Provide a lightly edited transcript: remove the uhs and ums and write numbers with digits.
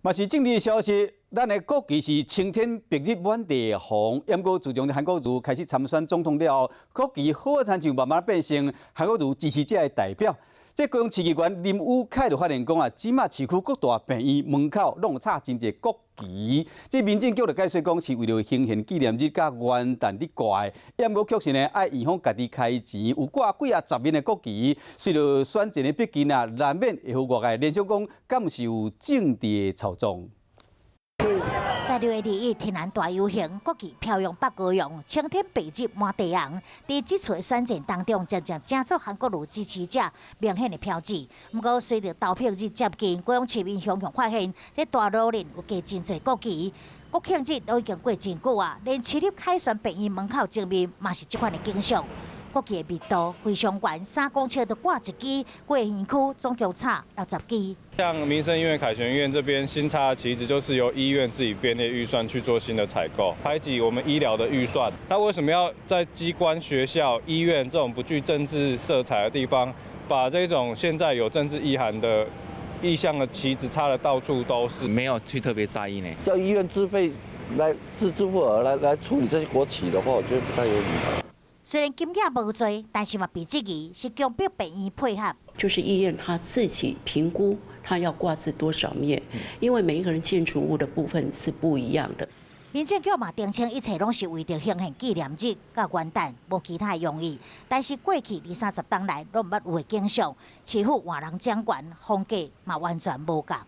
嘛是政治消息，咱的國旗是青天白日滿地紅。毋過自從韓國瑜開始參選總統了後，國旗好親像慢慢變成韓國瑜支持者的代表。這高雄市議員林宇凱就發現講啊，這馬市區各大病院門口攏有插真濟國旗。這民政局就解釋講，是為著行憲紀念日佮元旦佇掛的。毋過確實呢，愛院方家己開錢，有掛幾仔十面的國旗。隨著選戰的逼近啊，難免會予外界聯想講，敢是有政治的操縱。在6月21天安大遊行，國旗飄揚北高雄，青天白日滿地紅。佇這次的選戰當中，漸漸成做韓國瑜支持者明顯的標誌。毋過，隨著投票日接近，高雄市民雄雄發現，這大路裡有加真濟國旗。國慶日都已經過真久啊，連市立凱旋病院門口前面嘛是這款的景象。國旗的密度非常懸，3公尺就掛一支，規个園區總共插60支。像民生醫院、凱旋醫院這邊新插的旗子，就是由醫院自己編列預算去做新的採購，排擠我們醫療的預算。那為什麼要在機關、學校、醫院這種不具政治色彩的地方，把這種現在有政治意涵的意向的旗子插得到處都是？沒有去特別在意呢。叫醫院自費來自付額來處理這些國旗的話，我覺得不太有理。雖然金額無濟，但是嘛被質疑是強迫病院配合。就是醫院他自己評估，他要掛置多少面，因為每一個人建築物的部分是不一樣的。民政局嘛澄清，一切攏是為著行憲紀念日佮元旦，無其他的用意。但是過去二三十冬來，攏毋捌有的景象，市府換人掌權，風格嘛完全無仝。